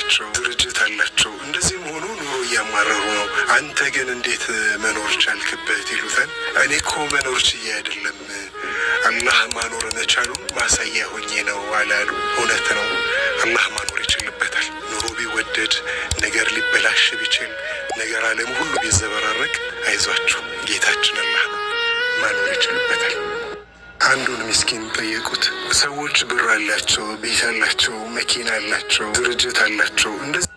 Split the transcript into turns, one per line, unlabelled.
አላቸው፣ ድርጅት አላቸው። እንደዚህም ሆኖ ኑሮ እያማረሩ ነው። አንተ ግን እንዴት መኖር ቻልክበት ይሉታል። እኔ እኮ መኖር ችዬ አይደለም፣ አላህ ማኖር መቻሉን ማሳያ ሆኜ ነው አላሉ። እውነት ነው፣ አላህ ማኖር ይችልበታል። ኑሮ ቢወደድ፣ ነገር ሊበላሽ ቢችል፣ ነገር ዓለም ሁሉ ቢዘበራረቅ፣ አይዟችሁ ጌታችን አላህ ነው፣ ማኖር ይችልበታል። አንዱን ምስኪን ጠየቁት። ሰዎች ብር አላቸው፣ ቤት አላቸው፣ መኪና አላቸው፣ ድርጅት አላቸው። እንደዚህ